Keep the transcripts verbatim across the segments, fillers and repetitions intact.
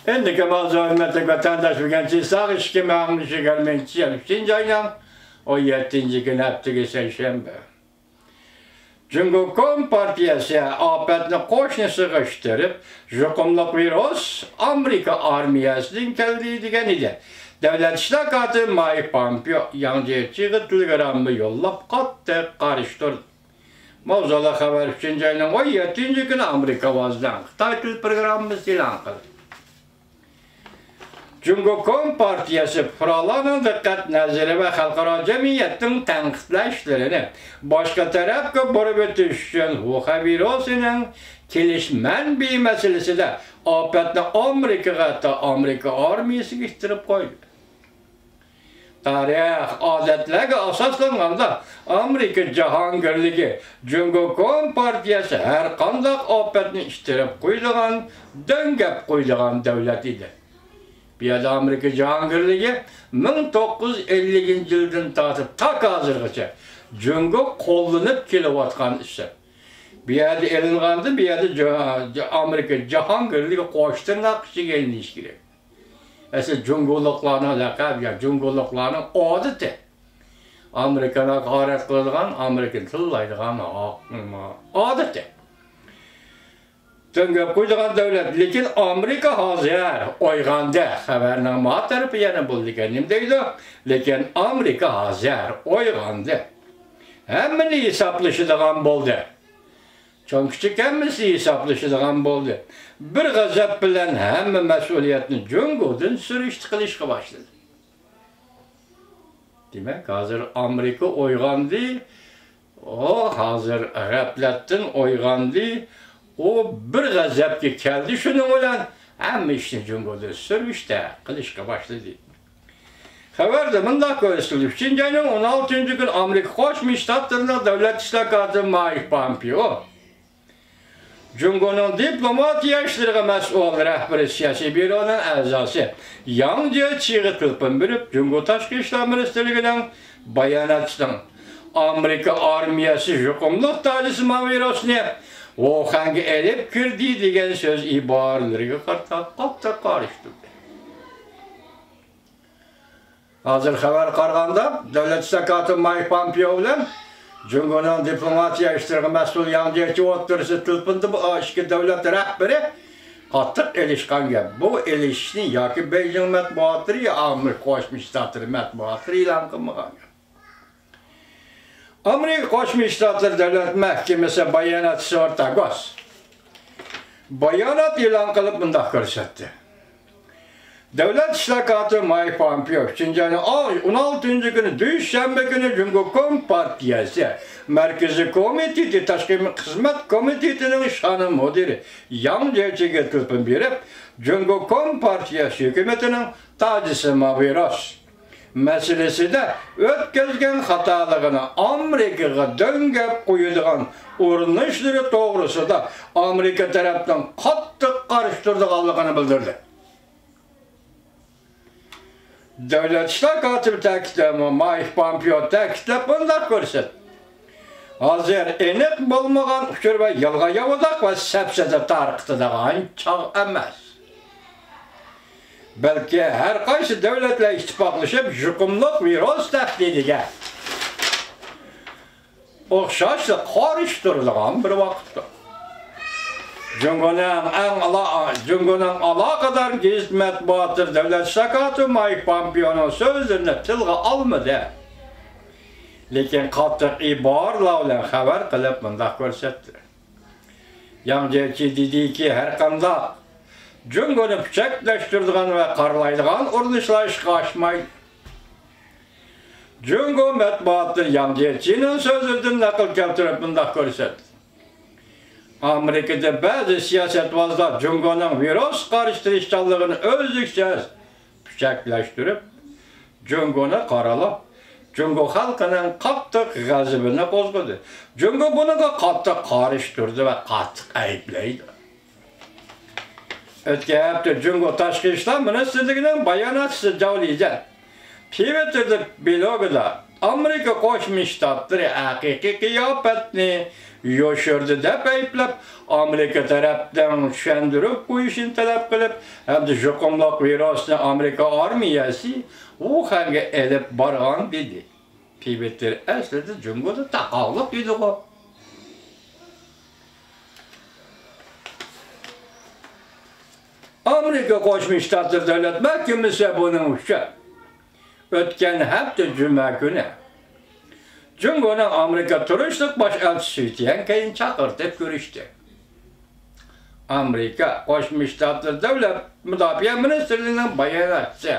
ئىندىكى ماۋزۇ، ھۆرمەتلىك ۋەتەنداش، بۈگۈن چىساغ ئىككى مىڭ يىگىرمىنچى يىل ئۈچىنچى ئاينىڭ ئون يەتتىنچى كۈنى، ھەپتىكى سەيشەنبە. جۇڭگو كومپارتىيەسى ئاپەتنى قوشنىسىغا ئىتتىرىپ، يۇقۇملۇق ۋىرۇس ئامېرىكا ئارمىيەسىدىن كەلدى دېگەن ئىدى. دۆلەت ئىشلار كاتىپى مايك پامپېئو ياڭ جيېچىغا تېلېگرامما يوللاپ، قاتتىق قارشى تۇردى. ماۋزۇلۇق خەۋەر ئۈچىنچى ئاينىڭ ئون يەتتىنچى كۈنى ئامېرىكا ئاۋازىنىڭ خىتاي تىل پروگراممىسى ئېلان قىلدى. جۇڭگو كومپارتىيەسى پۇقرالارنىڭ دىققەت نەزىرى ۋە خەلقئارا جەمئىيەتنىڭ تەنقىدلەشلىرىنى باشقا تەرەپكە بۇرۇۋېتىش ئۈچۈن، ۋۇخەن ۋىرۇسىنىڭ كېلىش مەنبىيى مەسىلىسىدە ئاپەتنى ئامېرىكىغا، ھەتتا ئامېرىكا ئارمىيەسىگە ئىتتىرىپ قويدى. تارىخ، ئادەتلەرگە ئاساسلانغاندا، ئامېرىكا جاھانگىرلىكى جۇڭگو كومپارتىيەسى ھەرقانداق ئاپەتنى ئىتتىرىپ قويىدىغان، دۆڭگەپ قويىدىغان دۆلەت ئىدى. بۇ يەردە ئامېرىكا جاھانگىرلىكى مىڭ توققۇز يۈز ئەللىكىنچى يىلدىن تارتىپ تاكا ھازىرغىچە جۇڭگو قوللىنىپ كېلىۋاتقان ئىسىم. بۇ يەردە ئېلىنغاندا، بۇ يەردە جا-، جا-، ئامېرىكا جاھانگىرلىكى قوش تىرناق ئىچىگە ئېلىنىشى كېرەك. ئەسلى جۇڭگولۇقلارنىڭ لەقەب يا جۇڭگولۇقلارنىڭ ئادىتى. ئامېرىكىنى ھاقارەت قىلىدىغان، ئامېرىكىنى تىللايدىغان ھاق-، ئادىتى. دۆڭگەپ قويىدىغان دۆلەت، لېكىن ئامېرىكا ھازىر ئويغاندى. خەۋەرنىڭ ما تەرىپى يەنە بولىدىكەن، نېمە دەيدۇ؟ لېكىن ئامېرىكا ھازىر ئويغاندى. ھەممىنى ھېسابلىشىدىغان بولدى. چوڭ-كىچىك ھەممىسى ھېسابلىشىدىغان بولدى. بىر غەزەپ بىلەن ھەممە مەسئۇلىيەتنى جۇڭگودىن سۈرۈشتە قىلىشقا باشلىدى. دېمەك، ھازىر ئامېرىكا ئويغاندى. ئۇ ھازىر غەپلەتتىن ئويغاندى. ئۇ بىر غەزەپكە كەلدى. شۇنىڭ بىلەن ھەممە ئىشنى جۇڭگودىن سۈرۈشتە قىلىشقا باشلىدى. خەۋەردە مۇنداق كۆرسىتىلدى، ئۈچىنچى ئاينىڭ ئون ئالتىنچى كۈنى ئامېرىكا قوشما شتاتلىرىنىڭ دۆلەت ئىشلار كاتىپى مايك پامپېئو جۇڭگونىڭ دىپلوماتىيە ئىشلىرىغا مەسئۇل رەھبىرى، سىياسىي بيۇرونىڭ ئەزاسى ياڭ جيېچىغا تېلېفون بېرىپ، جۇڭگو تاشقى ئىشلار مىنىستىرلىكىنىڭ باياناتچىسىنىڭ «ئامېرىكا ئارمىيەسى يۇقۇملۇق تاجسىمان ۋىرۇسنى ۋۇخەنگە ئېلىپ كىردى» دېگەن سۆز ئىبارىلىرىگە قارىتا قاتتىق قارشى تۇردى. ھازىر خەۋەرگە قارىغاندا، دۆلەت ئىشلار كاتىپى مايك پامپېئو بىلەن جۇڭگونىڭ دىپلوماتىيە ئىشلىرىغا مەسئۇل ياڭ جيېچى ئوتتۇرىسىدا تېلېفوندا بۇ ئىككى دۆلەت رەھبىرى قاتتىق ئېلىشقان گەپ. بۇ ئېلىشىشنى ياكى بېيجىڭ مەتبۇئاتلىرى، يا ئامېرىكا قوشما شتاتلىرى مەتبۇئاتلىرى ئېلان قىلمىغان گەپ. ئامېرىكا قوشما شتاتلىرى دۆلەت مەھكىمىسى باياناتچىسى ئورتا گوس بايانات ئېلان قىلىپ مۇنداق كۆرسەتتى. دۆلەت ئىشلار كاتىپى مايك پامپېئو ئۈچىنچى ئاينىڭ ئون ئالتىنچى كۈنى، دۈشەنبە كۈنى جۇڭگو كومپارتىيەسى مەركىزىي كومىتېتى تاشقى خىزمەت كومىتېتىنىڭ شان مۇدىرى ياڭ جيېچىگە تېلېفون بېرىپ، جۇڭگو كومپارتىيەسى ھۆكۈمىتىنىڭ تاجسىمان ۋىرۇس مەسىلىسىدە ئۆتكۈزگەن خاتالىقىنى ئامېرىكىغا دۆڭگەپ قويىدىغان ئۇرۇنۇشلىرى توغرىسىدا ئامېرىكا تەرەپنىڭ قاتتىق قارشى تۇرىدىغانلىقىنى بىلدۈردى. دۆلەت ئىشلار كاتىپى تەكىتلەپ، مايك پامپېئو تەكىتلەپ مۇنداق كۆرسەتتى. ھازىر ئېنىق بولمىغان ئۇچۇر ۋە يالغان ياۋىداق ۋە سەپسەتە تارقىتىدىغان چاغ ئەمەس. بەلكى ھەر قايسى دۆلەتلەر ئىتتىپاقلىشىپ، يۇقۇملۇق ۋىرۇس تەھدىتىگە ئوخشاشلا قارشى تۇرىدىغان بىر ۋاقىتتۇر. جۇڭگونىڭ ئەڭ ئالا-، جۇڭگونىڭ ئالاقىدار گېزىت مەتبۇئاتلىرى دۆلەت ئىشلار كاتىپى مايك پامپېئونىڭ سۆزلىرىنى تىلغا ئالمىدى. لېكىن قاتتىق ئىبارىلەر بىلەن خەۋەر قىلىپ مۇنداق كۆرسەتتى. ياڭ جيېچى دېدىكى، ھەرقانداق جۇڭگونى پۈچەكلەشتۈرىدىغان ۋە قارىلايدىغان ئۇرۇنۇشلار ئىشقا ئاشمايدۇ. جۇڭگو مەتبۇئاتلىرى ياڭ جيېچىنىڭ سۆزلىرىدىن نەقىل كەلتۈرۈپ مۇنداق كۆرسەتتى. ئامېرىكىدا بەزى سىياسەتۋازلار جۇڭگونىڭ ۋىرۇسقا قارشى تىرىشچانلىقىنى ئۈزلۈكسىز پۈچەكلەشتۈرۈپ، جۇڭگونى قارالاپ، جۇڭگو خەلقىنىڭ قاتتىق غەزىپىنى قوزغىدى. جۇڭگو بۇنىڭغا قاتتىق قارشى تۇردى ۋە قاتتىق ئەيىبلەيدۇ. ئۆتكەن ھەپتە جۇڭگو تاشقى ئىشلار مىنىستىرلىكىنىڭ باياناتچىسى جاۋ لىجيەن تىۋىتتېر بىلوگىدا ئامېرىكا قوشما شتاتلىرى ھەقىقىي قىياپەتنى يوشۇردى دەپ ئەيىبلەپ، ئامېرىكا تەرەپنىڭ چۈشەندۈرۈپ قويۇشىنى تەلەپ قىلىپ ھەمدە يۇقۇملۇق ۋىرۇسنى ئامېرىكا ئارمىيەسى ۋۇخەنگە ئېلىپ بارغان دېدى. پىۋىتىر ئەسلىدە جۇڭگودا تاقاقلىق ئىدىغۇ. ئامېرىكا قوشما شتاتلىرى دۆلەت مەھكىمىسى بۇنىڭ ئۈچۈن ئۆتكەن ھەپتە جۈمە كۈنى جۇڭگونىڭ ئامېرىكا تۇرۇشلۇق باش ئەلچىسى سۈي تيەنكەينى چاقىرتىپ كۆرۈشتى. ئامېرىكا قوشما شتاتلىرى دۆلەت مۇداپىئە مىنىستىرلىكىنىڭ باياناتچىسى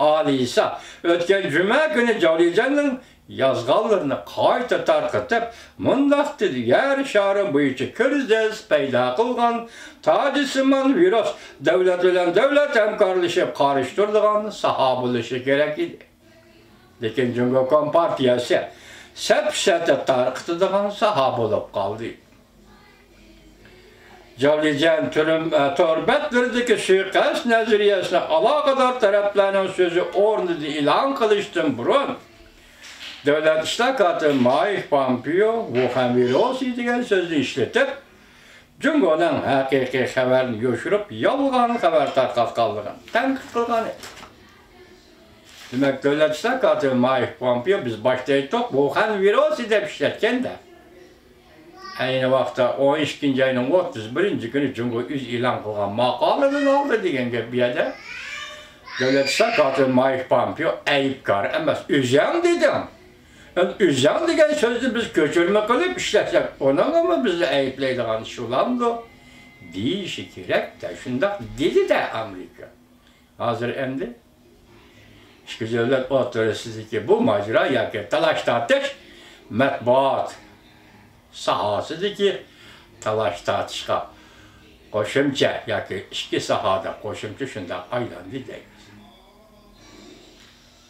ئالىسا ئۆتكەن جۈمە كۈنى جاۋ لىجيەننىڭ يازغانلىرىنى قايتا تارقىتىپ، مۇنداق دېدى: يەر شارى بويىچە كىرىزىس پەيدا قىلغان تاجسىمان ۋىرۇس دۆلەت بىلەن دۆلەت ھەمكارلىشىپ قارشى تۇرىدىغان ساھا بولۇشى كېرەك ئىدى. لېكىن جۇڭگو كومپارتىيەسى سەپسەتە تارقىتىدىغان ساھا بولۇپ قالدى. جاۋ لىجيەن تۈرم-، ئە، تور بەتلىرىدىكى سۇيىقەست نەزەرىيەسىنى ئالاقىدار تەرەپلەرنىڭ سۆزى ئورنىدا ئېلان قىلىشتىن بۇرۇن، دۆلەت ئىشلار كاتىپى مايك پومپېئو ۋۇخەن ۋىرۇسى دېگەن سۆزنى ئىشلىتىپ، جۇڭگونىڭ ھەقىقىي خەۋەرنى يوشۇرۇپ، يالغان خەۋەر تارقاتقانلىقىنى تەنقىد قىلغان ئىدى. دېمەك، دۆلەت ئىشلار كاتىپى مايك پومپېئو، بىز باشتا ئېيتتۇق، ۋۇخەن ۋىرۇسى دەپ ئىشلەتكەندە. ئەينى ۋاقىتتا ئون ئىككىنچى ئاينىڭ ئوتتۇز بىرىنچى كۈنى جۇڭگو ئۆزى ئېلان قىلغان ماقالىدىن ئالدى دېگەن گەپ بۇ يەردە. دۆلەت ئىشلار كاتىپى مايك پومپېئو ئەيىبكار ئەمەس، ئۆزۈڭ دېدىڭ. ئەمدى ئۆزۈڭ دېگەن سۆزنى بىز كۆچۈرمە قىلىپ ئىشلەتسەك، ئۇنىڭغىمۇ بىزنى ئەيىبلەيدىغان ئىش بولامدۇ؟ دېيىشى كېرەك-دە، شۇنداق دېدى-دە ئامېرىكا. ھازىر ئەمدى ئىككى دۆلەت ئوتتۇرىسىدىكى بۇ ماجىرا ياكى تالاش-تارتىش مەتبۇئات ساھەسىدىكى تالاش-تارتىشقا قوشۇمچە ياكى ئىچكى ساھەدە قوشۇمچە شۇنداق ئايلاندى دەيمىز.